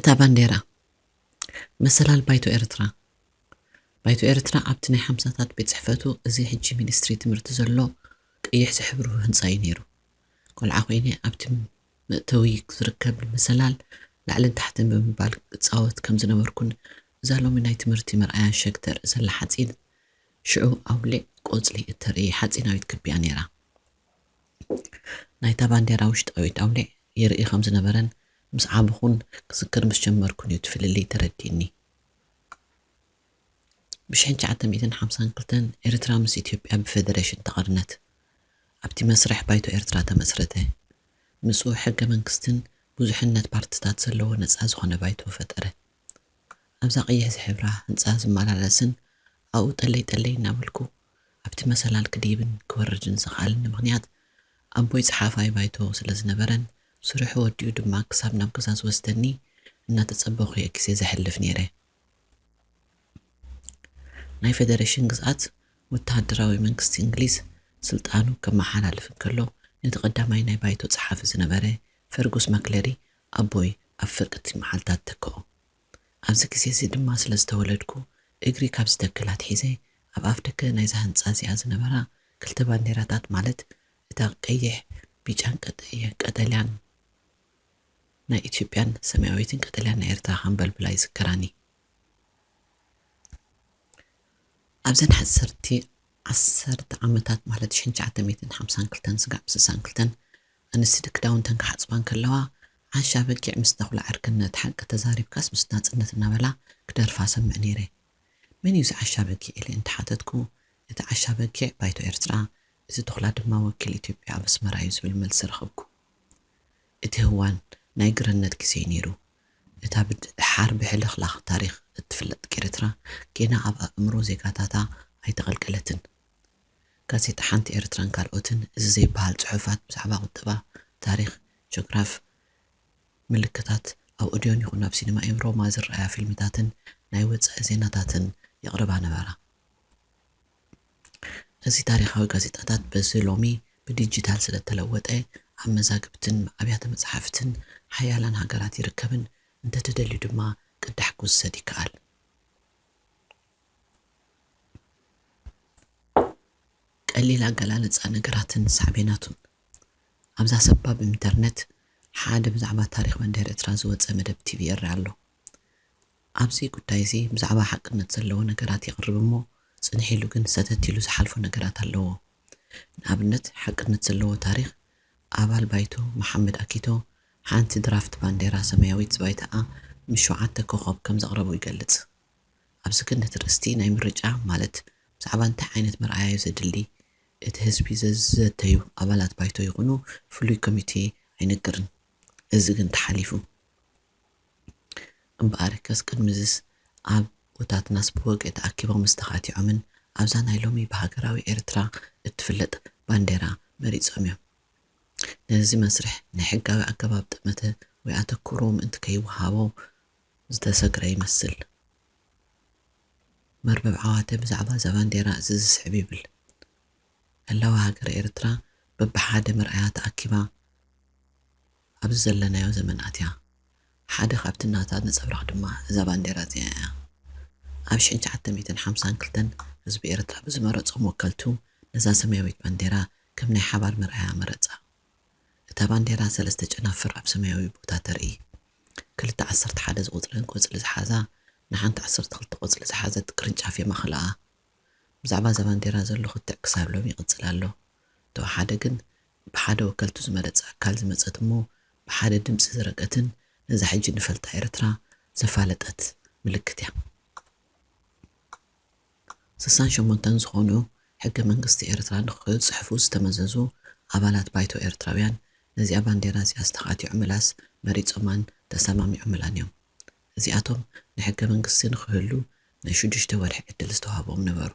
እታ ባንዴራ። መሰላል ባይቶ ኤርትራ። ባይቶ ኤርትራ ኣብቲ ናይ ሓምሳታት ቤት ጽሕፈቱ፣ እዚ ሕጂ ሚኒስትሪ ትምህርቲ ዘሎ ቀይሕ ዝሕብሩ ህንጻ እዩ ነይሩ። ቆልዓ ኮይነ ኣብቲ መእተዊ ዝርከብ መሰላል ላዕልን ታሕትን ብምባል እጻወት ከም ዝነበርኩን እዛ ሎሚ ናይ ትምህርቲ መርኣያ ሸግ ተርኢ ዘላ ሓጺን ሽዑ ኣውሊዕ ቆጽሊ እተርኢ ሓጺናዊት ክቢ እያ ነይራ። ናይታ ባንዴራ ውሽጣዊት ኣውሊዕ ይርኢ ከም ዝነበረን ምስ ዓበኹን ክዝክር ምስ ጀመርኩን እዩ እቲ ፍልልይ ተረዲእኒ። ብሽሕን ትሽዓተ ሚእትን ሓምሳን ክልተን ኤርትራ ምስ ኢትዮጵያ ብፈደረሽን ተቐርነት። ኣብቲ መስርሕ ባይቶ ኤርትራ ተመስረተ። ምስኡ ሕገ መንግስትን ብዙሕነት ፓርትታት ዘለዎ ነጻ ዝኾነ ባይቶ ፈጠረ። ኣብዛ ቀይሕ ዝሕብራ ህንጻ ዝመላለስን ኣብኡ ጠለይ ጠለይ እናበልኩ ኣብቲ መሰላል ክድይብን ክወርድን ዘኽኣለኒ ምኽንያት ኣቦይ ጸሓፋይ ባይቶ ስለ ዝነበረን ስርሑ ወዲኡ ድማ ክሳብ ናብ ገዛ ዝወስደኒ እናተጸበኹ እየ ግዜ ዘሕልፍ ነይረ። ናይ ፌደሬሽን ግዝኣት ወተሃደራዊ መንግስቲ እንግሊዝ ስልጣኑ ከመሓላልፍ እንከሎ ነቲ ቀዳማይ ናይ ባይቶ ጸሓፊ ዝነበረ ፈርጉስ ማክለሪ ኣቦይ ኣብ ፍርቅቲ መዓልታት ተክኦ። ኣብዚ ግዜ እዚ ድማ ስለ ዝተወለድኩ እግሪ ካብ ዝተክል ኣትሒዘ ኣብ ኣፍ ደገ ናይዛ ህንጻ እዚኣ ዝነበራ ክልተ ባንዴራታት ማለት እታ ቀይሕ፣ ቢጫን ቀጠ- ቀጠልያን ናይ ኢትዮጵያን ሰማያዊትን ቀጠልያን ናይ ኤርትራ ከንበልብላ ይዝከራኒ። ኣብዘን ሓሰርቲ ዓሰርተ ዓመታት ማለት ሽሕን ትሽዓተ ሚእትን ሓምሳን ክልተን ስጋዕ ስሳን ክልተን ኣንስቲ ክዳውንተን ክሓጽባ እንከለዋ ዓሻ በጊዕ ምስ ተኹላ ዕርክነት ሓቂ ተዛሪብካስ ምስ ናጽነት እናበላ ክደርፋ ሰምዕ ነይረ። መን እዩ እዚ ዓሻ በጊዕ ኢለ እንተሓተትኩ እቲ ዓሻ በጊዕ ባይቶ ኤርትራ እቲ ተኹላ ድማ ወኪል ኢትዮጵያ ኣብ ኣስመራ እዩ ዝብል መልሲ ረኸብኩ። እቲ ህዋን ናይ ግርነት ግዜ እዩ ነይሩ። እታ ብድሓር ብሕልኽላኽ ታሪኽ እትፍለጥ ኤርትራ ጌና ኣብ ኣእምሮ ዜጋታታ ኣይተቐልቀለትን። ጋዜጣ ሓንቲ ኤርትራን ካልኦትን እዚ ዘይበሃል ጽሑፋት ብዛዕባ ቁጠባ፣ ታሪኽ፣ ጆግራፍ፣ ምልክታት ኣብ ኦድዮን ይኹን ኣብ ሲኒማ ኤውሮማ ዝረኣያ ፊልምታትን ናይ ወጻኢ ዜናታትን የቕርባ ነበራ። እዚ ታሪኻዊ ጋዜጣታት በዚ ሎሚ ብዲጂታል ስለ እተለወጠ ኣብ መዛግብትን ኣብያተ መጻሕፍትን ሓያላን ሃገራት ይርከብን እንተተደልዩ ድማ ቅዳሕ ክውሰድ ይከኣል። ቀሊል ኣገላልጻ ነገራትን ሳዕቤናቱን። ኣብዛ ሰባብ ኢንተርነት ሓደ ብዛዕባ ታሪኽ መንደር ኤርትራ ዝወጸ መደብ ቲቪ ይርአ ኣሎ። ኣብዚ ጉዳይ እዚ ብዛዕባ ሓቅነት ዘለዎ ነገራት የቕርብ እሞ ጽንሕ ኢሉ ግን ሰተት ኢሉ ዝሓልፎ ነገራት ኣለዎ። ንኣብነት ሓቅነት ዘለዎ ታሪኽ ኣባል ባይቶ መሓመድ ኣኪቶ ሓንቲ ድራፍት ባንዴራ ሰማያዊት ዝባይታኣ ምስ ሸውዓተ ኮኾብ ከም ዘቕረቡ ይገልጽ። ኣብዚ ግን ነቲ ርእስቲ ናይ ምርጫ ማለት ብዛዕባ እንታይ ዓይነት መርኣያ እዩ ዘድሊ እቲ ህዝቢ ዘዘተዩ ኣባላት ባይቶ ይኹኑ ፍሉይ ኮሚቴ ኣይነግርን። እዚ ግን ተሓሊፉ። እምበኣርከስ ቅድሚ እዚስ ኣብ ቦታትናስ ብወግዒ ተኣኪቦም ምስ ተኻቲዖምን ኣብዛ ናይ ሎሚ ብሃገራዊ ኤርትራ እትፍለጥ ባንዴራ መሪጾም እዮም። ነዚ መስርሕ ናይ ሕጋዊ ኣገባብ ጠመተ ወይ ኣተኩሮ ምእንቲ ከይወሃቦ ዝተሰግረ ይመስል። መርበብ ዓዋተ ብዛዕባ እዛ ባንዴራ እዚ ዝስዕብ ይብል። ህላወ ሃገረ ኤርትራ በብሓደ መርኣያ ተኣኪባ ኣብዚ ዘለናዮ ዘመን ኣትያ። ሓደ ካብቲ ናታ ነጸብራቕ ድማ እዛ ባንዴራ እዚኣ እያ። ኣብ ሽሕን ትሽዓተ ሚእትን ሓምሳን ክልተን ህዝቢ ኤርትራ ብዝመረጾም ወከልቱ ነዛ ሰማያዊት ባንዴራ ከም ናይ ሓባር መርኣያ መረጻ። እታ ባንዴራ ሰለስተ ጨናፍር ኣብ ሰማያዊ ቦታ ተርኢ። ክልተ ዓሰርተ ሓደ ዝቑጽረን ቆጽሊ ዝሓዛ፣ ንሓንቲ ዓሰርተ ክልተ ቆጽሊ ዝሓዘት ቅርንጫፍ የማኽልኣ። ብዛዕባ እዛ ባንዴራ ዘሎ ክትዕ ክሳብ ሎሚ ይቕጽል ኣሎ። ተወሓደ ግን ብሓደ ወከልቱ ዝመረጸ ኣካል ዝመጸት እሞ ብሓደ ድምጺ ዝረገትን ነዛ ሕጂ ንፈልጣ ኤርትራ ዘፋለጠት ምልክት እያ። ስሳን ሸሞንተን ዝኾኑ ሕገ መንግስቲ ኤርትራ ንኽጽሕፉ ዝተመዘዙ ኣባላት ባይቶ ኤርትራውያን ነዚኣ ባንዴራ እዚኣ ዝተኻትዑ ምላስ መሪጾማን ተሰማሚዖምላን እዮም። እዚኣቶም ንሕገ መንግስቲ ንኽህሉ ናይ ሽዱሽተ ወርሒ ዕድል ዝተዋህቦም ነበሩ።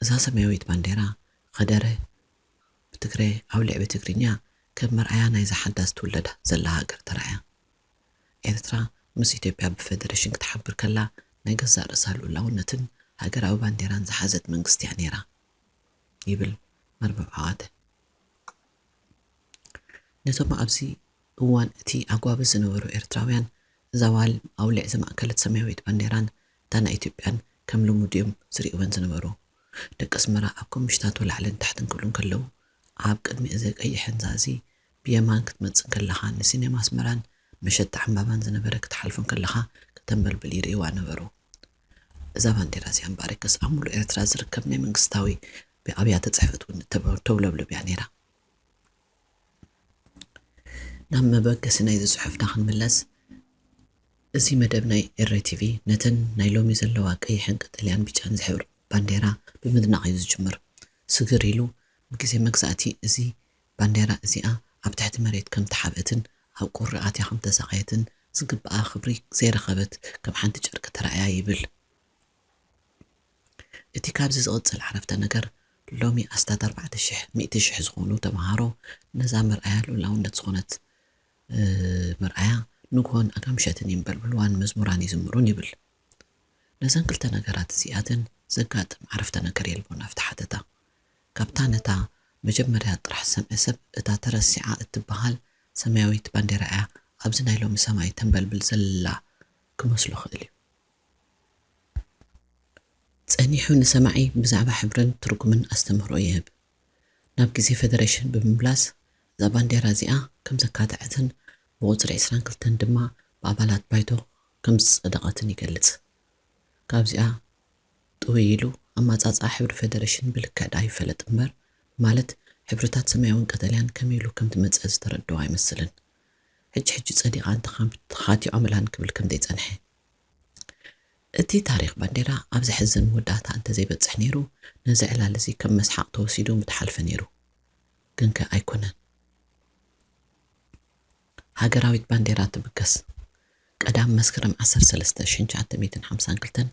እዛ ሰማያዊት ባንዴራ ኸደረ ብትግረ ኣውሊዕ ብትግርኛ ከም መርኣያ ናይዛ ሓዳስ ትውለድ ዘላ ሃገር ተራእያ። ኤርትራ ምስ ኢትዮጵያ ብፈደረሽን ክትሓብር ከላ ናይ ገዛእ ርእሳ ልኡላውነትን ሃገራዊ ባንዴራን ዝሓዘት መንግስቲ እያ ነይራ ይብል መርበብ ዓዋተ። ነቶም ኣብዚ እዋን እቲ ኣጓብዝ ዝነበሩ ኤርትራውያን፣ እዛ ዋል ኣውሊዕ ዘማእከለት ሰማያዊት ባንዴራን እታ ናይ ኢትዮጵያን ከም ልሙድ እዮም ዝርእይወን ዝነበሩ። ደቂ ኣስመራ ኣብ ኮምሽታት ወላዕልን ታሕትን ክብሉ እንከለዉ፣ ኣብ ቅድሚ እዚ ቀይሕን ዛዚ ብየማን ክትመጽእ እንከለኻ፣ ንሲኔማ ኣስመራን መሸጣ ዕምባባን ዝነበረ ክትሓልፎ እንከለኻ፣ ከተንበልብል ይርእይዋ ነበሩ። እዛ ባንዴራ እዚኣ እምበኣርከስ ኣብ ሙሉእ ኤርትራ ዝርከብ ናይ መንግስታዊ ኣብያተ ጽሕፈት እውን ተብ-፣ ተውለብልብ እያ ነይራ። ናብ መበገሲ ናይዚ ጽሑፍና ክንምለስ፣ እዚ መደብ ናይ ኤረ ቲቪ ነተን ናይ ሎሚ ዘለዋ ቀይሕን ቀጠልያን ብጫን ዝሕብሩ ባንዴራ ብምድናቕ እዩ ዝጅምር። ስግር ኢሉ፣ ብግዜ መግዛእቲ እዚ ባንዴራ እዚኣ ኣብ ትሕቲ መሬት ከም ተሓብአትን ኣብ ቁሪ ኣትያ ከም ተሳቐየትን ዝግብኣ ክብሪ ዘይረኸበት ከም ሓንቲ ጨርቂ ተራእያ ይብል። እቲ ካብዚ ዝቕጽል ዓረፍተ ነገር፣ ሎሚ ኣስታት ኣርባዕተ ሽሕ፣ ሚእቲ ሽሕ ዝኾኑ ተመሃሮ ነዛ መርኣያ ልኡላውነት ዝኾነት፣ እ፣ መርኣያ ንግሆን ኣጋምሸትን ይንበልብልዋን መዝሙራን ይዝምሩን ይብል። ነዘን ክልተ ነገራት እዚኣተን ዘጋጥም ዓረፍተ ነገር የልቦን ኣብቲ ሓተታ። ካብታ ነታ መጀመርያ ጥራሕ ዝሰምዐ ሰብ፣ እታ ተረሲዓ እትበሃል ሰማያዊት ባንዴራ እያ ኣብዚ ናይ ሎሚ ሰማይ ተንበልብል ዘላ ክመስሎ ክእል እዩ። ጸኒሑ ንሰማዒ ብዛዕባ ሕብርን ትርጉምን ኣስተምህሮ ይህብ። ናብ ግዜ ፈደረሽን ብምምላስ፣ እዛ ባንዴራ እዚኣ ከም ዘካትዐትን ብቁጽሪ ዕስራን ክልተን ድማ ብኣባላት ባይቶ ከም ዝጸደቐትን ይገልጽ። ካብዚኣ ጥውይ ኢሉ፣ ኣማጻጽኣ ሕብሪ ፈደረሽን ብልክዕ ደኣ ይፈለጥ እምበር፣ ማለት ሕብርታት ሰማያውን ቀጠልያን ከመይ ኢሉ ከም ዝመጸ ዝተረድኦ ኣይመስልን። ሕጂ ሕጂ ጸዲቓ እንተኻም-፣ ተኻቲዖምላን ክብል ከም ዘይጸንሐ። እቲ ታሪኽ ባንዴራ ኣብ ዘሕዝን መወዳእታ እንተዘይበጽሕ ነይሩ፣ ነዚ ዕላል እዚ ከም መስሓቕ ተወሲዱ ምተሓልፈ ነይሩ። ግንከ ኣይኮነን። ሃገራዊት ባንዴራ ትብገስ። ቀዳም መስከረም ዓሰርተ ሰለስተ ሽሕን ትሽዓተ ሚእትን ሓምሳን ክልተን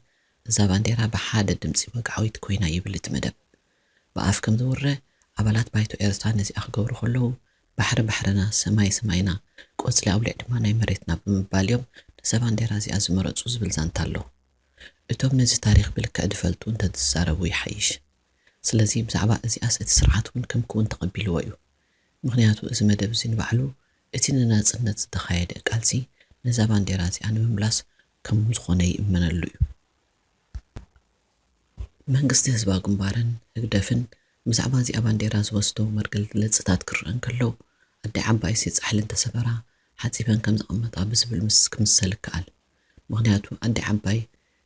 እዛ ባንዴራ ብሓደ ድምጺ ወግዓዊት ኮይና ይብል እቲ መደብ። ብኣፍ ከም ዝውረ፣ ኣባላት ባይቶ ኤርትራ ነዚኣ ክገብሩ ከለዉ፣ "ባሕሪ ባሕርና፣ ሰማይ ሰማይና፣ ቆጽሊ ኣውሊዕ ድማ ናይ መሬትና" ብምባል እዮም ነዛ ባንዴራ እዚኣ ዝመረጹ ዝብል ዛንታ ኣሎ። እቶም ነዚ ታሪኽ ብልክዕ ዝፈልጡ እንተዝዛረቡ ይሓይሽ። ስለዚ ብዛዕባ እዚኣስ እቲ ስርዓት እውን ከም ክውን ተቐቢልዎ እዩ። ምኽንያቱ እዚ መደብ እዚ ንባዕሉ እቲ ንናጽነት ዝተኻየደ ቃልሲ ነዛ ባንዴራ እዚኣ ንምምላስ ከም ዝኾነ ይእመነሉ እዩ። መንግስቲ ህዝባዊ ግንባርን ህግደፍን ብዛዕባ እዚኣ ባንዴራ ዝወስዶ መርገልግለጽታት ክረአ እንከሎ፣ ኣደይ ዓባይሲ ጻሕሊ እንተሰበራ ሓጺበን ከም ዝቕመጣ ብዝብል ምስ-፣ ክምሰል ይከኣል። ምኽንያቱ ኣደይ ዓባይ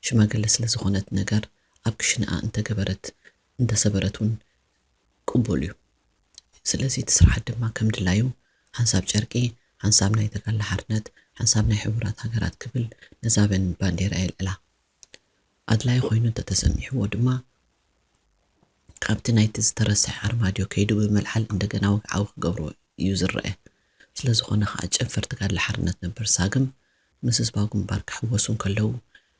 ሽማግለ ስለ ዝኾነት ነገር ኣብ ክሽነኣ እንተገበረት፣ እንተሰበረት እውን ቅቡል እዩ። ስለዚ እቲ ስርዓት ድማ ከም ድላዩ ሓንሳብ ጨርቂ፣ ሓንሳብ ናይ ተጋድሎ ሓርነት፣ ሓንሳብ ናይ ሕቡራት ሃገራት ክብል ነዛ በን-፣ ባንዴራ የልዕላ። ኣድላዪ ኮይኑ እንተተሰሚዕዎ ድማ ካብቲ ናይቲ ዝተረስሐ ኣርማድዮ ከይዱ ብምልዓል እንደገና ወግዓዊ ክገብሮ እዩ ዝረአ። ስለ ዝኾነ ከኣ ጨንፈር ተጋድሎ ሓርነት ነበር ሳግም ምስ ህዝባዊ ግንባር ክሕወሱ እንከለዉ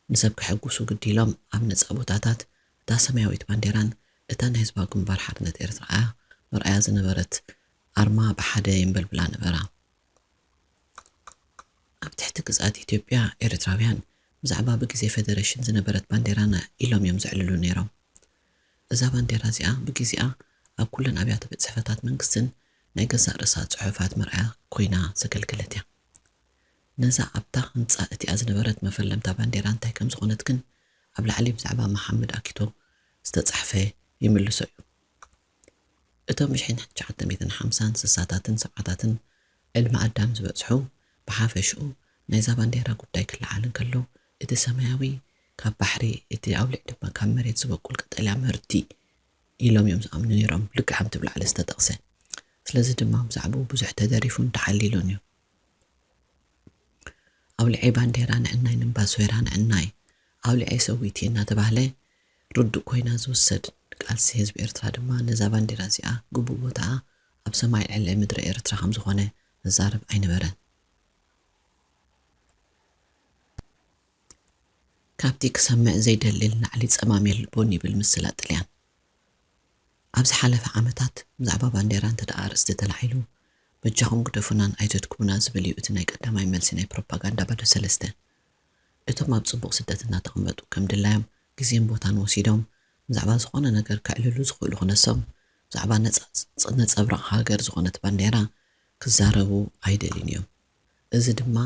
ንሰብ ከሐጉሱ ግዲ ኢሎም ኣብ ነጻ ቦታታት እታ ሰማያዊት ባንዴራን እታ ናይ ህዝባዊ ግንባር ሓርነት ኤርትራ እያ መርኣያ ዝነበረት ኣርማ ብሓደ የንበልብላ ነበራ። ኣብ ትሕቲ ግዝኣት ኢትዮጵያ ኤርትራውያን ብዛዕባ ብግዜ ፈደረሽን ዝነበረት ባንዴራና ኢሎም እዮም ዘዕልሉ ነይሮም። እዛ ባንዴራ እዚኣ ብግዜኣ ኣብ ኩለን ኣብያተ ቤት ጽሕፈታት መንግስትን ናይ ገዛእ ርእሳ ጽሑፋት መርኣያ ኮይና ዘገልገለት እያ። ነዛ ኣብታ ህንጻ እቲኣ ዝነበረት መፈለምታ ባንዴራ እንታይ ከም ዝኾነት ግን ኣብ ላዕሊ ብዛዕባ መሓመድ ኣኪቶ ዝተጻሕፈ ይምልሶ እዩ። እቶም ብሽሕን ትሽዓተ ሚእትን ሓምሳን፣ ስሳታትን ሰብዓታትን ዕድመ ኣዳም ዝበጽሑ፣ ብሓፈሽኡ ናይዛ ባንዴራ ጉዳይ ክለዓል እንከሎ፣ እቲ ሰማያዊ ካብ ባሕሪ፣ እቲ ኣውሊዕ ድማ ካብ መሬት ዝበቁል ቀጠልያ ምህርቲ ኢሎም እዮም ዝኣምኑ ነይሮም፣ ልክዕ ከምቲ ኣብ ላዕሊ ዝተጠቕሰ። ስለዚ ድማ ብዛዕባኡ ብዙሕ ተደሪፉን ተሓሊሉን እዩ። ኣውሊዐይ ባንዴራ ንዕናይ፣ ንእምባሶይራ ንዕናይ፣ ኣውሊዐይ ሰዊቲ እናተባህለ ርዱእ ኮይና ዝውሰድ፣ ቃልሲ ህዝቢ ኤርትራ ድማ ነዛ ባንዴራ እዚኣ ግቡእ ቦታኣ ኣብ ሰማይ ልዕሊ ምድሪ ኤርትራ ከም ዝኾነ ዝዛረብ ኣይነበረን። ካብቲ ክሰምዕ ዘይደሊ ንላዕሊ ጸማም የልቦን ይብል ምስላ ጥልያን። ኣብ ዝሓለፈ ዓመታት ብዛዕባ ባንዴራ እንተ ደኣ ኣርእስቲ ተላዒሉ፣ "በጃኹም ግደፉናን ኣይተድክሙና" ዝብል እዩ እቲ ናይ ቀዳማይ መልሲ ናይ ፕሮፓጋንዳ ባዶ ሰለስተ። እቶም ኣብ ጽቡቕ ስደት እናተቐመጡ ከም ድላዮም ግዜን ቦታን ወሲዶም ብዛዕባ ዝኾነ ነገር ከዕልሉ ዝኽእሉ ክነሶም፣ ብዛዕባ ነጻ-፣ ነጸብራቕ ሃገር ዝኾነት ባንዴራ ክዛረቡ ኣይደልዩን እዮም። እዚ ድማ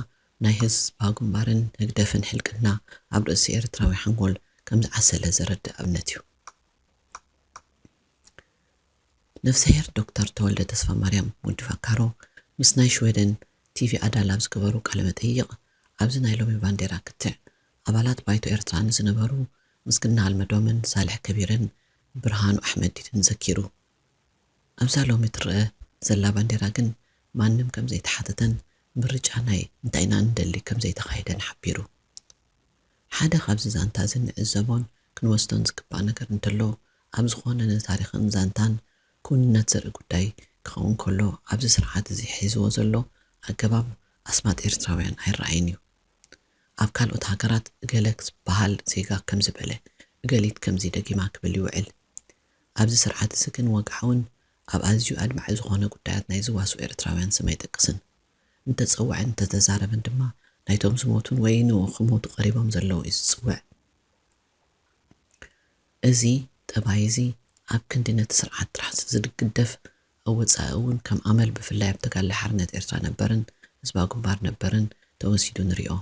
ናይ ህዝባዊ ግንባርን ህግደፍን ሕልቅና ኣብ ርእሲ ኤርትራዊ ሓንጎል ከም ዝዓሰለ ዘረድእ ኣብነት እዩ። ነፍሰሄር ዶክተር ተወልደ ተስፋማርያም ወዲ ፋካሮ ምስ ናይ ሽወደን ቲቪ ኣዳል ኣብ ዝገበሩ ቃለ መጠይቕ፣ ኣብዚ ናይ ሎሚ ባንዴራ ክትዕ ኣባላት ባይቶ ኤርትራ ንዝነበሩ ምስግና ኣልመዶምን ሳልሕ ከቢርን ብርሃኑ ኣሕመዲንን ዘኪሩ። ኣብዛ ሎሚ ትረኣ ዘላ ባንዴራ ግን ማንም ከም ዘይተሓተተን ምርጫ ናይ እንታይ ኢና ንደሊ ከም ዘይተኻየደን ሓቢሩ። ሓደ ካብዚ ዛንታ እዚ ንዕዘቦን ክንወስዶን ዝግባእ ነገር እንተሎ፣ ኣብ ዝኾነ ንታሪኽን ዛንታን ክውንነት ዘርኢ ጉዳይ ክኸውን ከሎ፣ ኣብዚ ስርዓት እዚ ሒዝዎ ዘሎ ኣገባብ ኣስማጥ ኤርትራውያን ኣይረኣይን እዩ። ኣብ ካልኦት ሃገራት እገለ ዝበሃል ዜጋ ከምዚ በለ፣ እገሊት ከምዚ ደጊማ ክብል ይውዕል። ኣብዚ ስርዓት እዚ ግን ወግዓውን ኣብ ኣዝዩ ኣድማዒ ዝኾነ ጉዳያት ናይ ዝዋስኡ ኤርትራውያን ስም ኣይጠቅስን። እንተጸውዐን እንተተዛረበን ድማ ናይቶም ዝሞቱን ወይ ንኡ ክሞቱ ቀሪቦም ዘለዉ እዩ ዝጽውዕ። እዚ ጠባይ እዚ ኣብ ክንዲ ነቲ ስርዓት ጥራሕ ዝግደፍ፣ ኣብ ወጻኢ እውን ከም ኣመል ብፍላይ ኣብ ተጋድሎ ሓርነት ኤርትራ ነበርን ህዝባዊ ግንባር ነበርን ተወሲዱ ንሪኦ።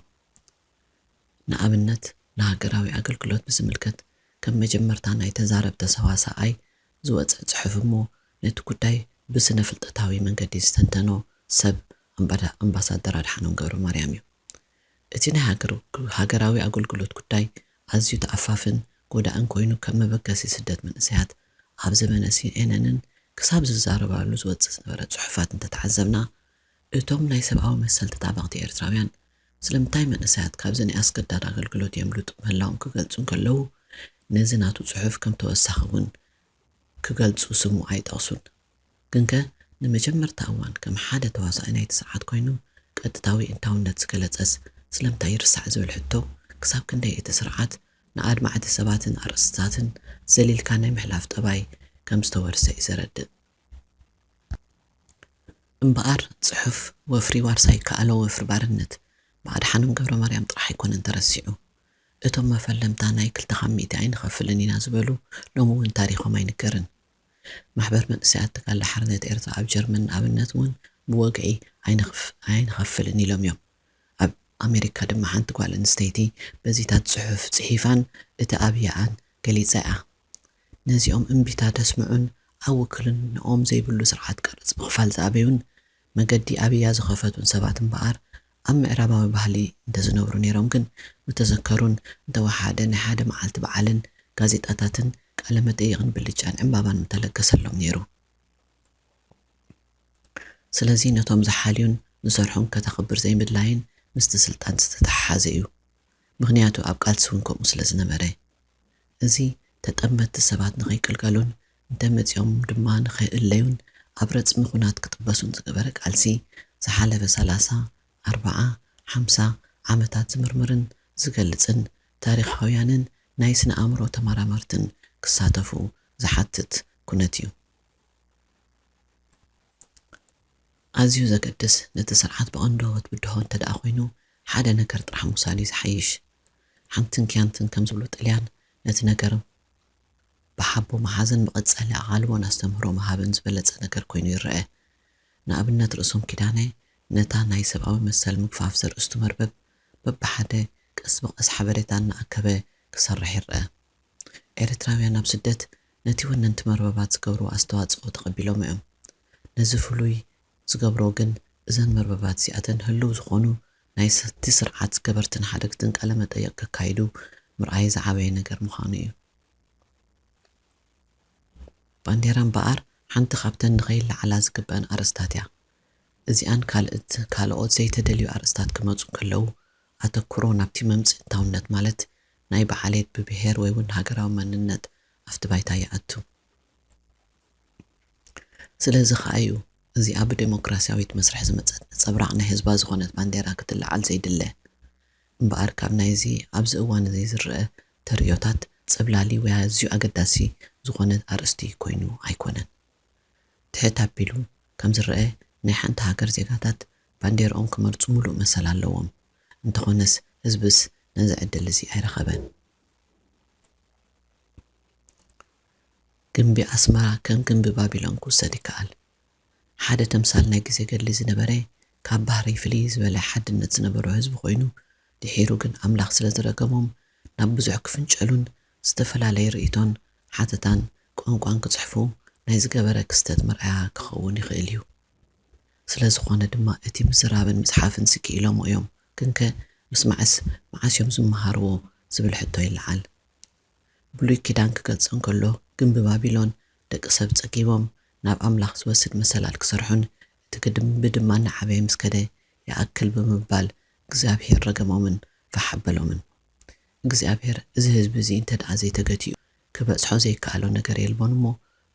ንኣብነት ንሃገራዊ ኣገልግሎት ብዝምልከት ከም መጀመርታ ናይ ተዛረብ ተሰዋሳኣይ ዝወጸ ጽሑፍ እሞ ነቲ ጉዳይ ብስነ ፍልጠታዊ መንገዲ ዝተንተኖ ሰብ ኣምባዳ- ኣምባሳደር ኣድሓኖም ገብረማርያም እዩ። እቲ ናይ ሃገር- ሃገራዊ ኣገልግሎት ጉዳይ ኣዝዩ ተኣፋፍን ጎዳእን ኮይኑ ከም መበገሲ ስደት መንእሰያት ኣብ ዘመነ ሲኤንኤንን ክሳብ ዝዛረባሉ ዝወጽእ ዝነበረ ጽሑፋት እንተተዓዘብና እቶም ናይ ሰብኣዊ መሰል ተጣበቕቲ ኤርትራውያን ስለምንታይ መንእሰያት ካብዚ ናይ ኣስገዳድ ኣገልግሎት የምልጡ ምህላዎም ክገልጹ እንከለዉ ነዚ ናቱ ጽሑፍ ከም ተወሳኺ እውን ክገልጹ ስሙ ኣይጠቕሱን። ግንከ ንመጀመርታ እዋን ከም ሓደ ተዋሳኢ ናይቲ ስርዓት ኮይኑ ቀጥታዊ እንታውነት ዝገለጸስ ስለምንታይ ይርሳዕ ዝብል ሕቶ ክሳብ ክንደይ እቲ ስርዓት ንኣድማዕቲ ሰባትን ኣርእስትታትን ዘሊልካ ናይ ምሕላፍ ጠባይ ከም ዝተወርሰ እዩ ዘረድእ። እምበኣር ጽሑፍ ወፍሪ ዋርሳይ ከኣሎ ወፍሪ ባርነት ብኣድሓኖም ገብረማርያም ጥራሕ ኣይኮነን ተረሲዑ። እቶም መፈለምታ ናይ ክልተ ካብ ሚእቲ ኣይንኸፍልን ኢና ዝበሉ ሎሚ እውን ታሪኾም ኣይንገርን። ማሕበር መንእሰያት ተጋድሎ ሓርነት ኤርትራ ኣብ ጀርመን ንኣብነት እውን ብወግዒ ኣይንኸፍ- ኣይንኸፍልን ኢሎም እዮም። ኣብ ኣሜሪካ ድማ ሓንቲ ጓል ኣንስተይቲ በዚታት ጽሑፍ ጽሒፋን እቲ ኣብያኣን ገሊጻ እያ። ነዚኦም እምቢታ ደስምዑን ኣብ ውክልንኦም ዘይብሉ ስርዓት ቀረጽ ምኽፋል ዝኣበዩን መገዲ ኣብያ ዝኸፈቱን ሰባት እምበኣር ኣብ ምዕራባዊ ባህሊ እንተዝነብሩ ነይሮም ግን ምተዘከሩን እንተወሓደ ናይ ሓደ መዓልቲ በዓልን ጋዜጣታትን ቃለ መጠይቕን ብልጫን ዕምባባን ምተለገሰሎም ነይሩ። ስለዚ ነቶም ዝሓልዩን ዝሰርሑን ከተኽብር ዘይምድላይን ምስቲ ስልጣን ዝተተሓሓዘ እዩ። ምኽንያቱ ኣብ ቃልሲ እውን ከምኡ ስለ ዝነበረ። እዚ ተጠመትቲ ሰባት ንኸይቅልቀሉን እንተመጺኦም ድማ ንኸይእለዩን ኣብ ረጽሚ ኹናት ክጥበሱን ዝገበረ ቃልሲ ዝሓለፈ ሰላሳ፣ ኣርብዓ፣ ሓምሳ ዓመታት ዝምርምርን ዝገልጽን ታሪኻውያንን ናይ ስነ ኣእምሮ ተመራመርትን ክሳተፉ ዝሓትት ኩነት እዩ። ኣዝዩ ዘገድስ ነቲ ስርዓት ብቐንዶ ክትብድሆ እንተ ደኣ ኮይኑ ሓደ ነገር ጥራሕ ምውሳድ እዩ ዝሓይሽ። ሓንትን ክያንትን ከም ዝብሉ ጥልያን ነቲ ነገር ብሓቦ ምሓዝን መቐጸሊ ኣቓልቦን ኣስተምህሮ ምሃብን ዝበለጸ ነገር ኮይኑ ይረኣ። ንኣብነት ርእሶም ኪዳነ ነታ ናይ ሰብኣዊ መሰል ምግፋፍ ዘርእስቱ መርበብ በብሓደ ቀስ ብቐስ ሓበሬታ እናኣከበ ክሰርሕ ይረኣ። ኤርትራውያን ኣብ ስደት ነቲ ወነንቲ መርበባት ዝገብርዎ ኣስተዋጽኦ ተቐቢሎሞ እዮም። ነዚ ፍሉይ ዝገብሮ ግን እዘን መርበባት እዚኣተን ህልው ዝኾኑ ናይ ሰቲ ስርዓት ገበርትን ሓደግትን ቃለ መጠይቕ ከካይዱ ምርኣይ ዝዓበየ ነገር ምዃኑ እዩ። ባንዴራ እምበኣር ሓንቲ ካብተን ንኸይለዓላ ዝግበኣን ኣርእስታት እያ። እዚኣን ካልእት ካልኦት ዘይተደልዩ ኣርእስታት ክመጹ እንከለዉ ኣተኩሮ ናብቲ መምጽእታውነት ማለት ናይ ብዓሌት ብብሄር ወይ እውን ሃገራዊ መንነት ኣብቲ ባይታ ይኣቱ። ስለዚ ከኣ እዩ እዚኣ ብደሞክራስያዊት መስርሕ ዝመጸት ነጸብራቕ ናይ ህዝባ ዝኾነት ባንዴራ ክትለዓል ዘይድለ። እምበኣር ካብ ናይዚ ኣብዚ እዋን እዚ ዝረኣ ተርእዮታት ጸብላሊ ወይ ኣዝዩ ኣገዳሲ ዝኾነ ኣርእስቲ ኮይኑ ኣይኮነን። ትሕት ኣቢሉ ከም ዝረኣ ናይ ሓንቲ ሃገር ዜጋታት ባንዴርኦም ክመርጹ ምሉእ መሰል ኣለዎም። እንተኾነስ ህዝብስ ነዚ ዕድል እዚ ኣይረኸበን። ግምቢ ኣስመራ ከም ግምቢ ባቢሎን ክውሰድ ይከኣል። ሓደ ተምሳል ናይ ግዜ ገድሊ ዝነበረ ካብ ባህሪ ፍልይ ዝበለ ሓድነት ዝነበሮ ህዝቢ ኮይኑ፣ ድሒሩ ግን ኣምላኽ ስለ ዝረገሞም ናብ ብዙሕ ክፍንጨሉን ዝተፈላለየ ርእይቶን ሓተታን ቋንቋን ክጽሕፉ ናይ ዝገበረ ክስተት መርኣያ ክኸውን ይኽእል እዩ። ስለ ዝኾነ ድማ እቲ ምዝራብን ምጽሓፍን ስኪኢሎሞ እዮም። ግንከ ምስ መዓስ መዓስ እዮም ዝመሃርዎ ዝብል ሕቶ ይለዓል። ብሉይ ኪዳን ክገልጽ እንከሎ፣ ግምቢ ባቢሎን ደቂ ሰብ ጸጊቦም ናብ ኣምላኽ ዝወስድ መሰላል ክሰርሑን፣ እቲ ግድምቢ ድማ እናዓበየ ምስ ከደ፣ ይኣክል ብምባል እግዚኣብሄር ረገሞምን ፋሕ ኣበሎምን። እግዚኣብሄር፣ እዚ ህዝቢ እዚ እንተ ደኣ ዘይተገቲኡ፣ ክበጽሖ ዘይከኣሎ ነገር የልቦን እሞ፣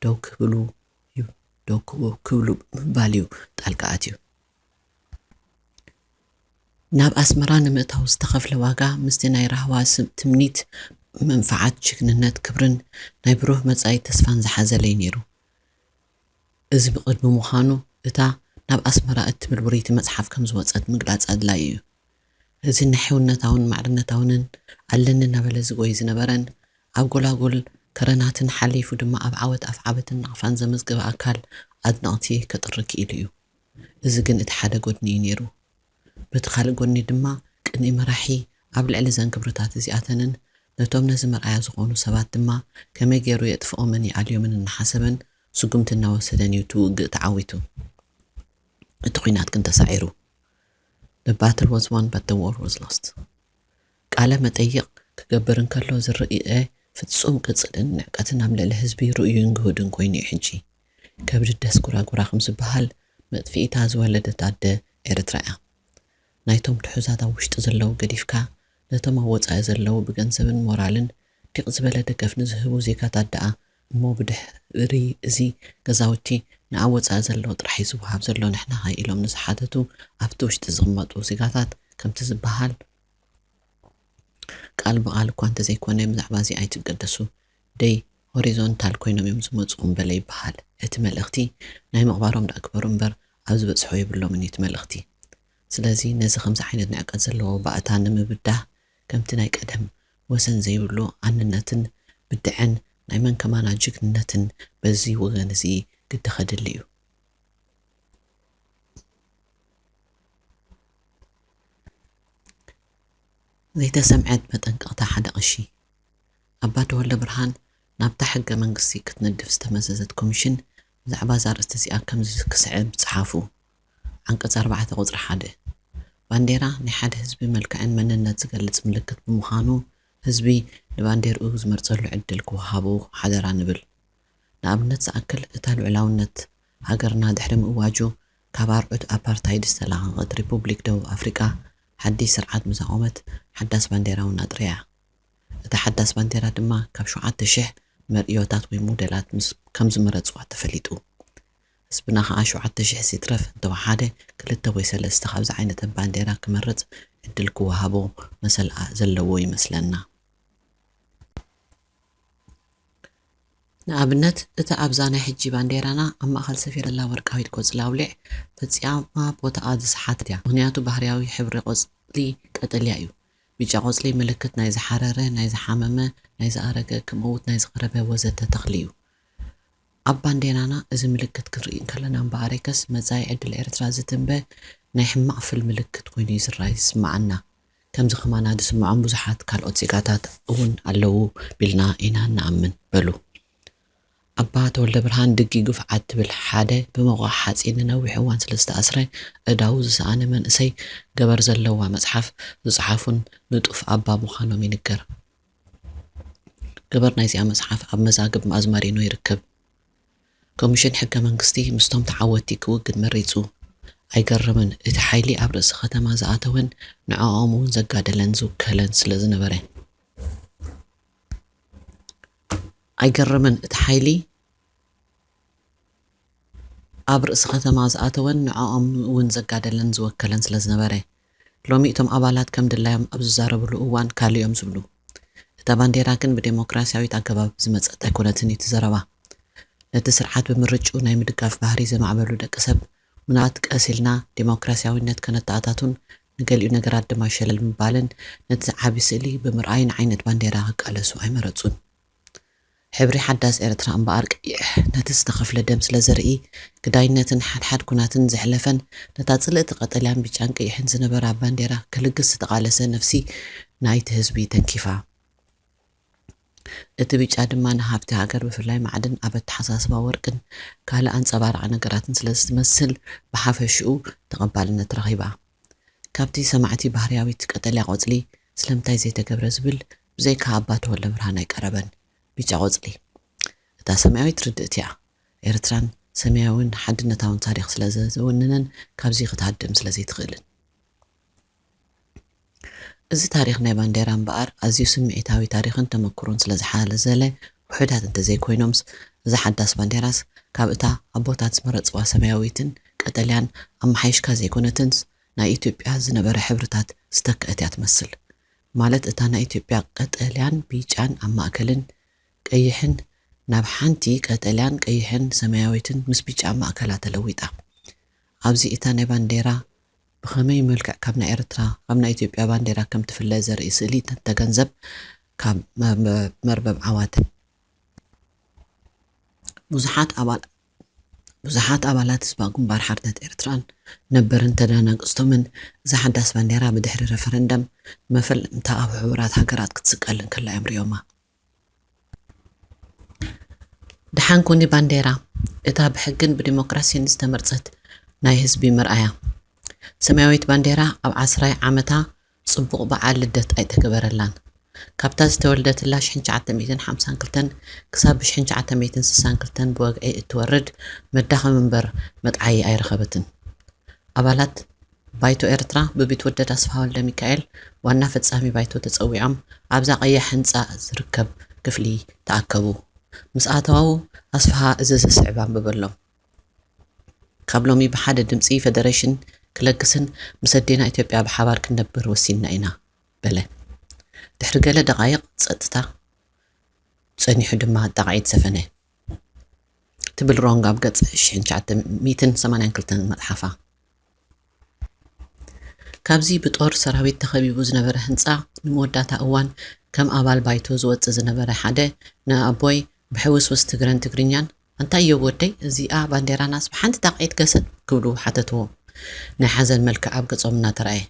ደው ክብሉ እዩ፣ ደው ክብሉ ብምባል እዩ ጣልቃ ኣትዩ። ናብ ኣስመራ ንምእታው ዝተኸፍለ ዋጋ ምስቲ ናይ ራህዋ ስም ትምኒት፣ መንፍዓት፣ ጅግንነት፣ ክብርን ናይ ብሩህ መጻኢ ተስፋን ዝሓዘለ እዩ ነይሩ። እዚ ብቕድሚ ምዃኑ፣ እታ ናብ ኣስመራ እትብል ውርይቲ መጽሓፍ ከም ዝወጸት ምግላጽ ኣድላዪ እዩ። እዚ ንሕውነታውን ማዕርነታውንን ኣለኒ እናበለ ዝጎይ ዝነበረን፣ ኣብ ጎላጉል ከረናትን ሓሊፉ ድማ ኣብ ዓወት ኣፍዓበትን ናቕፋን ዘመዝገበ ኣካል ኣድነቕቲ ከጥሪ ክኢሉ እዩ። እዚ ግን እቲ ሓደ ጎድኒ እዩ ነይሩ። በቲ ካልእ ጎኒ ድማ፣ ቅኑይ መራሒ ኣብ ልዕሊ እዘን ክብርታት እዚኣተንን ነቶም ነዚ መርኣያ ዝኾኑ ሰባት ድማ ከመይ ገይሩ የጥፍኦምን ይኣልዮምን እናሓሰበን ስጉምቲ እናወሰደን እዩ እቲ ውግእ ተዓዊቱ። እቲ ኲናት ግን ተሳዒሩ። The battle was won, but the war was lost። ቃለ መጠይቕ ክገብር እንከሎ ዝረኤ ፍጹም ቅጽልን ንዕቀትን ኣብ ልዕሊ ህዝቢ ርኡይን ግሁድን ኮይኑ እዩ ሕጂ። ከብዲ ደስ ጉራጉራ ከም ዝበሃል፣ መጥፊኢታ ዝወለደት ኣደ ኤርትራ እያ። ናይቶም ትሑዛት ኣብ ውሽጢ ዘለዉ ገዲፍካ፣ ነቶም ኣብ ወጻኢ ዘለዉ ብገንዘብን ሞራልን ዲቕ ዝበለ ደገፍ ንዝህቡ ዜጋታት ደኣ እሞ፣ ብድሕሪ እዚ ገዛውቲ ንኣብ ወጻኢ ዘለዉ ጥራሕ እዩ ዝወሃብ ዘሎ ንሕናኸ ኢሎም ንዝሓተቱ፣ ኣብቲ ውሽጢ ዝቕመጡ ዜጋታት ከምቲ ዝበሃል ቃል ብቓል እኳ እንተዘይኮነ ብዛዕባ እዚ ኣይትገደሱ። ደይ ሆሪዞንታል ኮይኖም እዮም ዝመጹ እምበለ ይበሃል። እቲ መልእኽቲ ናይ ምቕባሮም ደኣ ግበሩ እምበር ኣብ ዝበጽሖ የብሎምን እዩ እቲ መልእኽቲ። ስለዚ ነዚ ከምዚ ዓይነት ንዕቀት ዘለዎ ባእታ ንምብዳህ ከምቲ ናይ ቀደም ወሰን ዘይብሉ ኣንነትን ብድዐን ናይ መን ከማና ጅግንነትን በዚ ወገን እዚ ግዲ ከድሊ እዩ። ዘይተሰምዐት መጠንቀቕታ ሓደ ቀሺ። ኣባ ተወልደ ብርሃን ናብታ ሕገ መንግስቲ ክትነድፍ ዝተመዘዘት ኮሚሽን ብዛዕባ እዛ ኣርእስቲ እዚኣ ከምዚ ክስዕብ ጸሓፉ። ዓንቀጽ ኣርባዕተ ቁጽሪ ሓደ። ባንዴራ ናይ ሓደ ህዝቢ መልክዕን መንነት ዝገልጽ ምልክት ብምዃኑ፣ ህዝቢ ንባንዴርኡ ዝመርጸሉ ዕድል ክወሃቦ ሓደራ ንብል። ንኣብነት ዝኣክል፣ እታ ልዑላውነት ሃገርና ድሕሪ ምእዋጁ ካብ ኣርዑት ኣፓርታይድ ዝተላቐቐት ሪፑብሊክ ደቡብ ኣፍሪቃ ሓድሽ ስርዓት ምስ ኣቖመት፣ ሓዳስ ባንዴራ እውን ኣጥርያ። እታ ሓዳስ ባንዴራ ድማ ካብ ሸውዓተ ሽሕ መርእዮታት ወይ ሞዴላት ምስ-፣ ከም ዝመረጽዋ ተፈሊጡ። ህዝብና ከኣ ሸውዓተ ሽሕ ይትረፍ እንተወሓደ ክልተ ወይ ሰለስተ ካብዚ ዓይነት ባንዴራ ክመርጽ ዕድል ክወሃቦ መሰል ኣ-፣ ዘለዎ ይመስለና። ንኣብነት፣ እታ ኣብዛ ናይ ሕጂ ባንዴራና ኣብ ማእከል ሰፊራ ዘላ ወርቃዊት ቆጽሊ ኣውሊዕ ፈጺማ ቦታኣ ዝሰሓተት እያ። ምኽንያቱ ባህርያዊ ሕብሪ ቆጽሊ ቀጠልያ እዩ። ብጫ ቆጽሊ ምልክት ናይ ዝሓረረ፣ ናይ ዝሓመመ፣ ናይ ዝኣረገ፣ ክመውት ናይ ዝቐረበ ወዘተ ተኽሊ እዩ። ኣብ ባንዴራና እዚ ምልክት ክንርኢ እንከለና እምበኣርከስ፣ መጻኢ ዕድል ኤርትራ ዝትንበ ናይ ሕማቕ ፍል ምልክት ኮይኑ እዩ ዝረኣይ ዝስምዓና። ከምዚ ከማና ዝስምዖም ብዙሓት ካልኦት ዜጋታት እውን ኣለዉ ቢልና ኢና ንኣምን በሉ። ኣባ ተወልደ ብርሃን ድጊ ግፍዓት ትብል ሓደ ብመቑሕ ሓጺን ንነዊሕ እዋን ስለ ዝተኣስረ ኣእዳዉ ዝሰኣነ መንእሰይ ገበር ዘለዋ መጽሓፍ ዝጸሓፉን ንጡፍ ኣባ ምዃኖም ይንገር። ገበር ናይዚኣ መጽሓፍ ኣብ መዛግብ ኣዝማሪኖ ይርከብ። ኮሚሽን ሕገ መንግስቲ ምስቶም ተዓወትቲ ክውግን መሪጹ። ኣይገርምን፣ እቲ ሓይሊ ኣብ ርእሲ ከተማ ዝኣተወን ንዕኦም እውን ዘጋደለን ዝውከለን ስለ ዝነበረ። ኣይገርምን፣ እቲ ሓይሊ ኣብ ርእሲ ከተማ ዝኣተወን ንዕኦም እውን ዘጋደለን ዝወከለን ስለ ዝነበረ። ሎሚ እቶም ኣባላት ከም ድላዮም ኣብ ዝዛረብሉ እዋን ካልእ እዮም ዝብሉ። እታ ባንዴራ ግን ብዴሞክራሲያዊት ኣገባብ ዝመጸት ኣይኮነትን እዩ እቲ ዘረባ። ነቲ ስርዓት ብምርጭኡ ናይ ምድጋፍ ባህሪ ዘማዕበሉ ደቂ ሰብ፣ ምናልባት ቀስ ኢልና ዴሞክራሲያዊነት ከነተኣታቱን ንገሊኡ ነገራት ድማ ሸለል ምባልን ነቲ ዝዓቢ ስእሊ ብምርኣይ ንዓይነት ባንዴራ ክቃለሱ ኣይመረጹን። ሕብሪ ሓዳስ ኤርትራ እምበኣር ቀይሕ፣ ነቲ ዝተኸፍለ ደም ስለ ዘርኢ፣ ግዳይነትን ሓድሓድ ኲናትን ዘሕለፈን፣ ነታ ጽልእቲ ቀጠልያን ብጫን ቀይሕን ዝነበራ ባንዴራ ክልግስ ዝተቓለሰ ነፍሲ ናይቲ ህዝቢ ተንኪፋ። እቲ ብጫ ድማ ንሃብቲ ሃገር፣ ብፍላይ ማዕድን፣ ኣብ ኣተሓሳስባ ወርቅን ካልእ ኣንጸባራቒ ነገራትን ስለ ዝመስል፣ ብሓፈሽኡ ተቐባልነት ረኺባ። ካብቲ ሰማዕቲ ባህርያዊት ቀጠልያ ቆጽሊ ስለምንታይ ዘይተገብረ ዝብል ብዘይካ ኣባ ተወልደብርሃን ኣይቀረበን። ብጫ ቆጽሊ እታ ሰማያዊት ርድእቲ እያ። ኤርትራን ሰማያውን ሓድነታውን ታሪኽ ስለ ዘወነነን ካብዚ ክትሃድም ስለ ዘይትኽእልን። እዚ ታሪኽ ናይ ባንዴራ እምበኣር ኣዝዩ ስምዒታዊ ታሪኽን ተመኩሮን ስለ ዝሓዘለ ውሑዳት እንተዘይኮይኖምስ እዛ ሓዳስ ባንዴራስ ካብ እታ ኣቦታት ዝመረጽዋ ሰማያዊትን ቀጠልያን ኣመሓይሽካ ዘይኮነትንስ ናይ ኢትዮጵያ ዝነበረ ሕብርታት ዝተክአት እያ ትመስል። ማለት እታ ናይ ኢትዮጵያ ቀጠልያን ቢጫን ኣብ ማእከልን ቀይሕን ናብ ሓንቲ ቀጠልያን ቀይሕን ሰማያዊትን ምስ ቢጫ ኣብ ማእከላ ተለዊጣ። ኣብዚ እታ ናይ ባንዴራ ብኸመይ መልክዕ ካብ ናይ ኤርትራ፣ ካብ ናይ ኢትዮጵያ ባንዴራ ከም ትፍለ ዘርኢ ስእሊ ተገንዘብ ካብ መ-፣ መ-፣ መርበብ ዓዋተ። ብዙሓት ኣባል-፣ ብዙሓት ኣባላት ህዝባ ግንባር ሓርነት ኤርትራን ነበርን ተደናግጽቶምን እዛ ሓዳስ ባንዴራ ብድሕሪ ረፈረንደም መፈለምታ ኣብ ሕቡራት ሃገራት ክትስቀል እንከላ እዮም ርእዮማ። ደሓን ኩኒ ባንዴራ፣ እታ ብሕግን ብዲሞክራሲን ዝተመርጸት ናይ ህዝቢ መርኣያ። ሰማያዊት ባንዴራ ኣብ ዓስራይ ዓመታ ጽቡቕ በዓል ልደት ኣይተገበረላን። ካብታ ዝተወልደትላ ሽሕን ትሽዓተ ሚእትን ሓምሳን ክልተን ክሳብ ብሽሕን ትሽዓተ ሚእትን ስሳን ክልተን ብወግዒ እትወርድ መዳኸሚ እምበር መጥዓዪ ኣይረኸበትን። ኣባላት ባይቶ ኤርትራ ብቢትወደድ ኣስፍሃ ወልደሚካኤል ዋና ፈጻሚ ባይቶ ተጸዊዖም ኣብዛ ቀያሕ ህንጻ ዝርከብ ክፍሊ ተኣከቡ። ምስ ኣተዉ ኣስፍሃ እዚ ዝስዕብ ኣንበበሎም። ካብ ሎሚ ብሓደ ድምጺ ፈደረሽን ክለግስን ምስ ኣዴና ኢትዮጵያ ብሓባር ክንነብር ወሲንና ኢና በለ። ድሕሪ ገለ ደቓይቕ ጸጥታ ጸኒሑ ድማ ጣቕዒት ሰፈነ። ትብል ሮንግ ኣብ ገጽ ሽሕን ትሽዓተ ሚእትን ሰማንያን ክልተን መጽሓፋ። ካብዚ ብጦር ሰራዊት ተኸቢቡ ዝነበረ ህንጻ ንመወዳእታ እዋን ከም ኣባል ባይቶ ዝወጽእ ዝነበረ ሓደ ንኣቦይ ብሕውስውስ ትግረን ትግርኛን "ኣንታ እዮብ ወደይ፣ እዚኣ ባንዴራናስ ብሓንቲ ጣቕዒት ገሰጥ?" ክብሉ ሓተትዎ። ናይ ሓዘን መልክዕ ኣብ ገጾም እናተራእየ፣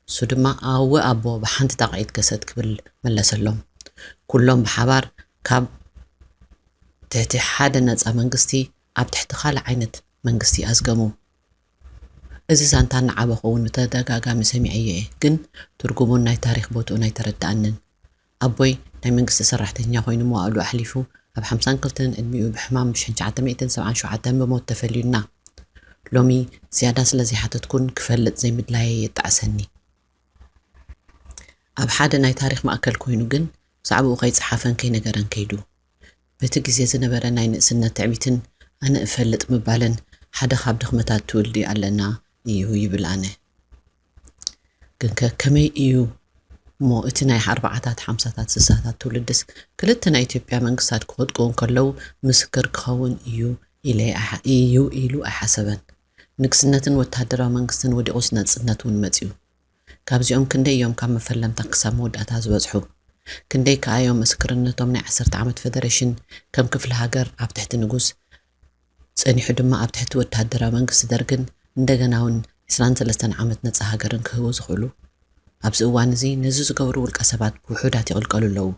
እሱ ድማ "ኣወ ኣቦ፣ ብሓንቲ ጣቕዒት ገሰጥ" ክብል መለሰሎም። ኩሎም ብሓባር ካብ ትሕቲ ሓደ ነጻ መንግስቲ ኣብ ትሕቲ ካልእ ዓይነት መንግስቲ ኣዝገሙ። እዚ ዛንታ እናዓበኹ እውን ብተደጋጋሚ ሰሚዐዮ እየ፣ ግን ትርጉሙን ናይ ታሪኽ ቦትኡን ኣይተረድኣንን። ኣቦይ ናይ መንግስቲ ሰራሕተኛ ኮይኑ መዋእሉ ኣሕሊፉ ኣብ ሓምሳን ክልተን ዕድሚኡ ብሕማም ብ ትሽዓተ ሚእትን ሰብዓን ሸውዓተን ብሞት ተፈልዩና። ሎሚ ዝያዳ ስለ ዘይሓተትኩን ክፈልጥ ዘይምድላየይ የጣዕሰኒ። ኣብ ሓደ ናይ ታሪኽ ማእከል ኮይኑ ግን ብዛዕባኡ ከይጸሓፈን ከይነገረን ከይዱ። በቲ ግዜ ዝነበረ ናይ ንእስነት ትዕቢትን ኣነ እፈልጥ ምባልን ሓደ ካብ ድኽመታት ትውልዲ ኣለና እዩ ይብል ኣነ። ግንከ ከመይ እዩ እሞ እቲ ናይ ኣርባዓታት፣ ሓምሳታት፣ ስሳታት ትውልድስ ክልተ ናይ ኢትዮጵያ መንግስታት ክወድቁ እንከለዉ ምስክር ክኸውን እዩ ኢለ ኣይሓ-፣ እዩ ኢሉ ኣይሓሰበን። ንግስነትን ወተሃደራዊ መንግስትን ወዲቑስ ናጽነት እውን መጺኡ። ካብዚኦም ክንደይ እዮም ካብ መፈለምታ ክሳብ መወዳእታ ዝበጽሑ? ክንደይ ከኣ እዮም ምስክርነቶም ናይ ዓሰርተ ዓመት ፈደረሽን ከም ክፍለ ሃገር ኣብ ትሕቲ ንጉስ ጸኒሑ ድማ ኣብ ትሕቲ ወተሃደራዊ መንግስቲ ደርግን እንደገና እውን ዕስራን ሰለስተን ዓመት ነጻ ሃገርን ክህቡ ዝኽእሉ? ኣብዚ እዋን እዚ ነዚ ዝገብሩ ውልቀ ሰባት ብውሑዳት ይቕልቀሉ ኣለዉ።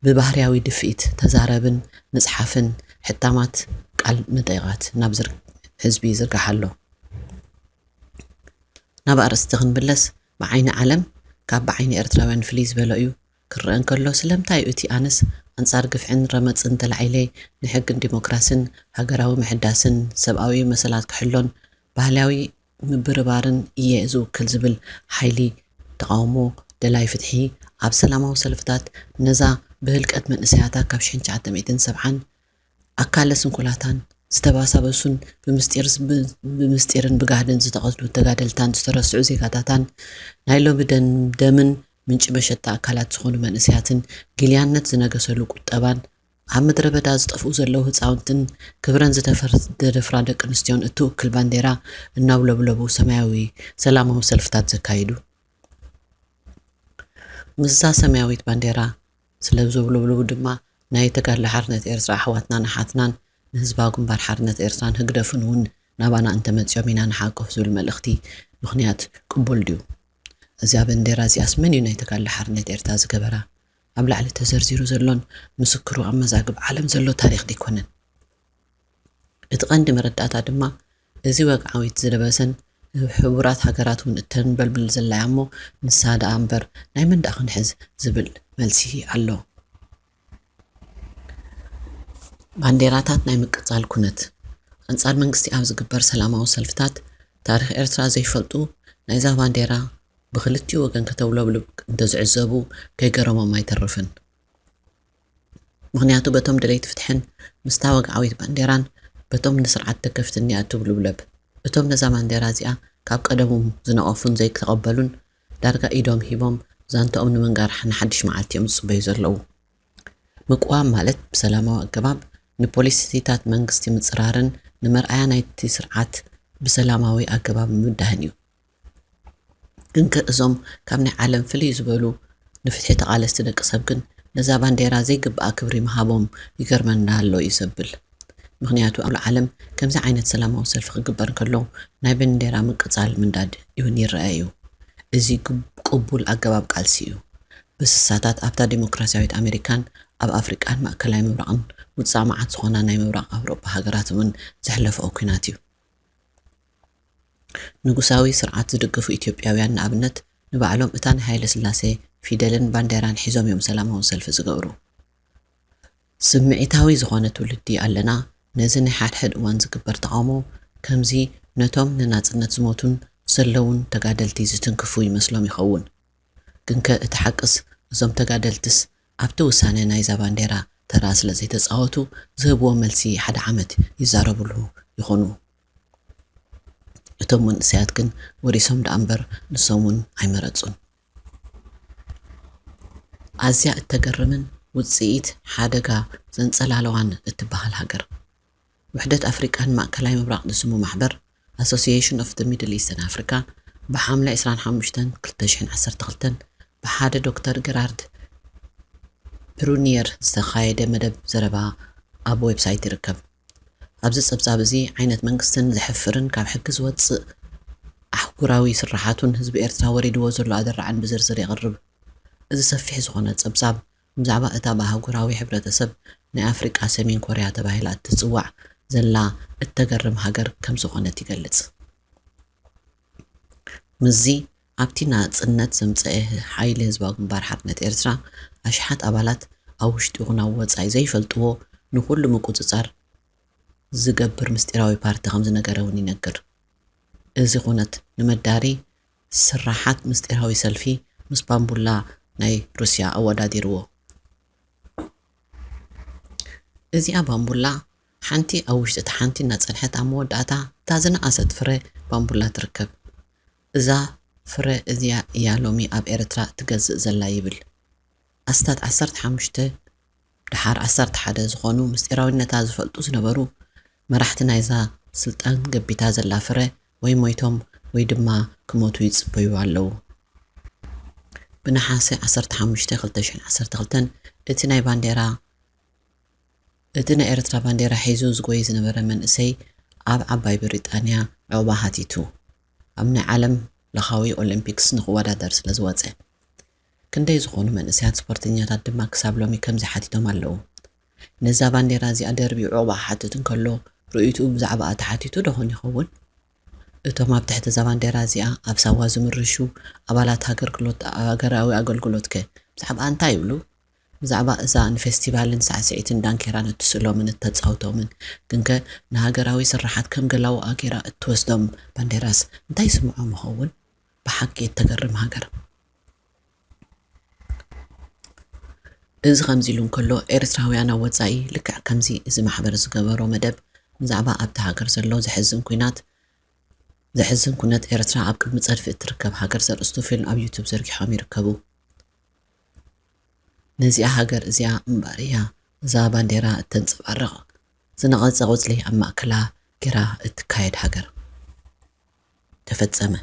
ብባህርያዊ ድፍኢት ተዛረብን ምጽሓፍን ሕታማት ቃል መጠይቓት ናብ ዝር-፣ ህዝቢ ይዝርጋሕ ኣሎ። ናብ ኣርእስቲ ክንምለስ፣ ብዓይኒ ዓለም ካብ ብዓይኒ ኤርትራውያን ፍልይ ዝበለ እዩ ክረአ እንከሎ፣ ስለምንታይ እዩ እቲ ኣነስ ኣንጻር ግፍዕን ረመጽን ተላዒለ ንሕግን ዲሞክራስን ሃገራዊ ምሕዳስን ሰብኣዊ መሰላት ክሕሎን ባህላዊ ምብርባርን እየ ዝውክል ዝብል ሓይሊ ተቓውሞ ደላይ ፍትሒ ኣብ ሰላማዊ ሰልፍታት ነዛ ብህልቀት መንእሰያታ ካብ ሽሕን ትሽዓተ ሚእትን ሰብዓን ኣካለ ስንኩላታን ዝተባሳበሱን ብምስጢር፣ ብ-፣ ብምስጢርን ብጋህድን ዝተቐትሉ ተጋደልታን ዝተረስዑ ዜጋታታን ናይ ሎሚ ደን-፣ ደምን ምንጪ መሸጣ ኣካላት ዝኾኑ መንእሰያትን ጊልያነት ዝነገሰሉ ቁጠባን ኣብ ምድረ በዳ ዝጠፍኡ ዘለዉ ህፃውንትን ክብረን ዝተፈር-፣ ዝተደፍራ ደቂ ኣንስትዮን እትውክል ባንዴራ እናውለብለቡ ሰማያዊ ሰላማዊ ሰልፍታት ዘካይዱ። ምስዛ ሰማያዊት ባንዴራ ስለ ዘውለብለቡ ድማ ናይ ተጋድሎ ሓርነት ኤርትራ ኣሕዋትናን ኣሓትናን ንህዝባዊ ግንባር ሓርነት ኤርትራን ህግደፍን እውን ናባና እንተመጺኦም ኢና ንሓቆፍ ዝብል መልእኽቲ ምኽንያት ቅቡል ድዩ? እዚኣ በንዴራ እዚኣስ መን እዩ ናይ ተጋድሎ ሓርነት ኤርትራ ዝገበራ? ኣብ ላዕሊ ተዘርዚሩ ዘሎን ምስክሩ ኣብ መዛግብ ዓለም ዘሎ ታሪኽ ደይኮነን? እቲ ቀንዲ መረዳእታ ድማ እዚ ወግዓዊት ዝለበሰን ኣብ ሕቡራት ሃገራት እውን እተንበልብል ዘላ እያ እሞ ንሳ ደኣ እምበር ናይ መን ደኣ ክንሕዝ ዝብል መልሲ ኣሎ። ባንዴራታት ናይ ምቅጻል ኩነት። ኣንጻር መንግስቲ ኣብ ዝግበር ሰላማዊ ሰልፍታት ታሪኽ ኤርትራ ዘይፈልጡ ናይዛ ባንዴራ ብክልቲኡ ወገን ከተውለብልብ እንተዝዕዘቡ ከይገረሞም ኣይተርፍን። ምኽንያቱ በቶም ደለይቲ ፍትሕን ምስታ ወግዓዊት ባንዴራን በቶም ንስርዓት ደገፍትን እያ ትውልብለብ። እቶም ነዛ ባንዴራ እዚኣ ካብ ቀደሞም ዝነቐፉን ዘይተቐበሉን ዳርጋ ኢዶም ሂቦም ዛንታኦም ንምንጋር ንሓድሽ መዓልቲ እዮም ዝጽበዩ ዘለዉ። ምቅዋም ማለት ብሰላማዊ ኣገባብ ንፖሊሲታት መንግስቲ ምጽራርን ንመርኣያ ናይቲ ስርዓት ብሰላማዊ ኣገባብ ምብዳህን እዩ። ግን ከ እዞም ካብ ናይ ዓለም ፍልይ ዝበሉ ንፍትሒ ተቓለስቲ ደቂ ሰብ ግን ነዛ ባንዴራ ዘይግብኣ ክብሪ ምሃቦም ይገርመና ኣሎ እዩ ዘብል። ምኽንያቱ ኣብ ዓለም ከምዚ ዓይነት ሰላማዊ ሰልፊ ክግበር ከሎ ናይ ባንዴራ ምቅጻል ምንዳድ እውን ይረአ እዩ። እዚ ግብ- ቅቡል ኣገባብ ቃልሲ እዩ። ብስሳታት ኣብታ ዲሞክራሲያዊት ኣሜሪካን ኣብ ኣፍሪቃን ማእከላይ ምብራቕን ውጻእ መዓት ዝኾና ናይ ምብራቕ ኣውሮጳ ሃገራት እውን ዘሕለፈኦ ኲናት እዩ። ንጉሳዊ ስርዓት ዝድግፉ ኢትዮጵያውያን ንኣብነት ንባዕሎም እታ ናይ ሃይለ ስላሴ ፊደልን ባንዴራን ሒዞም እዮም ሰላማዊ ሰልፊ ዝገብሩ። ስምዒታዊ ዝኾነ ትውልዲ ኣለና። ነዚ ናይ ሓድሕድ እዋን ዝግበር ተቓውሞ ከምዚ ነቶም ንናጽነት ዝሞቱን ዘለውን ተጋደልቲ ዝትንክፉ ይመስሎም ይኸውን። ግንከ እቲ ሓቅስ እዞም ተጋደልትስ ኣብቲ ውሳነ ናይዛ ባንዴራ ተራ ስለ ዘይተጻወቱ ዝህብዎ መልሲ ሓደ ዓመት ይዛረብሉ ይኾኑ። እቶም መንእሰያት ግን ወሪሶም ደኣ እምበር ንሶም እውን ኣይመረጹን። ኣዝያ እተገርምን ውጽኢት ሓደጋ ዘንጸላለዋን እትበሃል ሃገር። ውሕደት ኣፍሪቃን ማእከላይ ምብራቕ ዝስሙ ማሕበር Association of the Middle Eastern Africa ብሓምለ ዕስራን ሓሙሽተን ክልተ ሽሕን ዓሰርተ ክልተን ብሓደ ዶክተር ገራርድ ፕሩኒየር ዝተኻየደ መደብ ዘረባ ኣብ ዌብሳይት ይርከብ። ኣብዚ ጸብጻብ እዚ ዓይነት መንግስትን ዘሕፍርን ካብ ሕጊ ዝወጽእ ኣህጉራዊ ስርሓቱን ህዝቢ ኤርትራ ወሪድዎ ዘሎ ኣደራዕን ብዝርዝር የቕርብ። እዚ ሰፊሕ ዝኾነ ጸብጻብ ብዛዕባ እታ ብኣህጉራዊ ሕብረተሰብ ናይ ኣፍሪቃ ሰሜን ኮርያ ተባሂላ እትጽዋዕ ዘላ እተገርም ሃገር ከም ዝኾነት ይገልጽ። ምስዚ ኣብቲ ናጽነት ዘምጸኤ ሓይሊ ህዝባዊ ግንባር ሓርነት ኤርትራ ኣሽሓት ኣባላት ኣብ ውሽጢ ይኹን ኣብ ወጻኢ ዘይፈልጥዎ ንኹሉ ምቁጽጻር ዝገብር ምስጢራዊ ፓርቲ ከም ዝነገረ እውን ይነግር። እዚ ኩነት ንመዳሪ ስራሓት ምስጢራዊ ሰልፊ ምስ ባምቡላ ናይ ሩስያ ኣወዳዲርዎ። እዚኣ ባምቡላ ሓንቲ ኣብ ውሽጢ እታ ሓንቲ እናጸንሐት ኣብ መወዳእታ እታ ዝነኣሰት ፍረ ባምቡላ ትርከብ። እዛ ፍረ እዚኣ እያ ሎሚ ኣብ ኤርትራ ትገዝእ ዘላ ይብል። ኣስታት ዓሰርተ ሓሙሽተ ደሓር ዓሰርተ ሓደ ዝኾኑ ምስጢራዊነታ ዝፈልጡ ዝነበሩ መራሕቲ ናይዛ ስልጣን ገቢታ ዘላ ፍረ ወይ ሞይቶም ወይ ድማ ክሞቱ ይጽበዩ ኣለዉ። ብነሓሰ ዓሰርተ ሓሙሽተ ክልተ ሽሕን ዓሰርተ ክልተን እቲ ናይ ባንዴራ እቲ ናይ ኤርትራ ባንዴራ ሒዙ ዝጎይ ዝነበረ መንእሰይ ኣብ ዓባይ ብሪጣንያ ዑቕባ ሓቲቱ ኣብ ናይ ዓለም ለኻዊ ኦሊምፒክስ ንክወዳደር ስለ ዝወጸ። ክንደይ ዝኾኑ መንእሰያት ስፖርተኛታት ድማ ክሳብ ሎሚ ከምዚ ሓቲቶም ኣለዉ። ነዛ ባንዴራ እዚኣ ደርቢዩ ዑቕባ ክሓትት እንከሎ ርእይትኡ ብዛዕባኣ ተሓቲቱ ዶ ኾን ይኸውን? እቶም ኣብ ትሕቲ እዛ ባንዴራ እዚኣ ኣብ ሳዋ ዝምርሹ ኣባላት ሃገርግሎት ሃገራዊ ኣገልግሎትከ ብዛዕባኣ እንታይ ይብሉ? ብዛዕባ እዛ ንፌስቲቫልን ሳዕስዒትን ዳንኬራን እትስእሎምን እተጻውቶምን ግንከ ንሃገራዊ ስርሓት ከም ገላውኣ ጌራ እትወስዶም ባንዴራስ እንታይ ይስምዖም ይኸውን? ብሓቂ እተገርም ሃገር። እዚ ከምዚ ኢሉ እንከሎ ኤርትራውያን ኣብ ወጻኢ ልክዕ ከምዚ እዚ ማሕበር ዝገበሮ መደብ ብዛዕባ ኣብታ ሃገር ዘሎ ዘሕዝን ኲናት ዘሕዝን ኩነት ኤርትራ ኣብ ቅድሚ ጸድፊ እትርከብ ሃገር ዘርእስቱ ፊልም ኣብ ዩቱብ ዘርጊሖም ይርከቡ። ነዚኣ ሃገር እዚኣ እምበኣር እያ እዛ ባንዴራ እተንጸባርቕ ዝነቐጸ ቖጽሊ ኣብ ማእከላ ጌራ እትካየድ ሃገር። ተፈጸመ።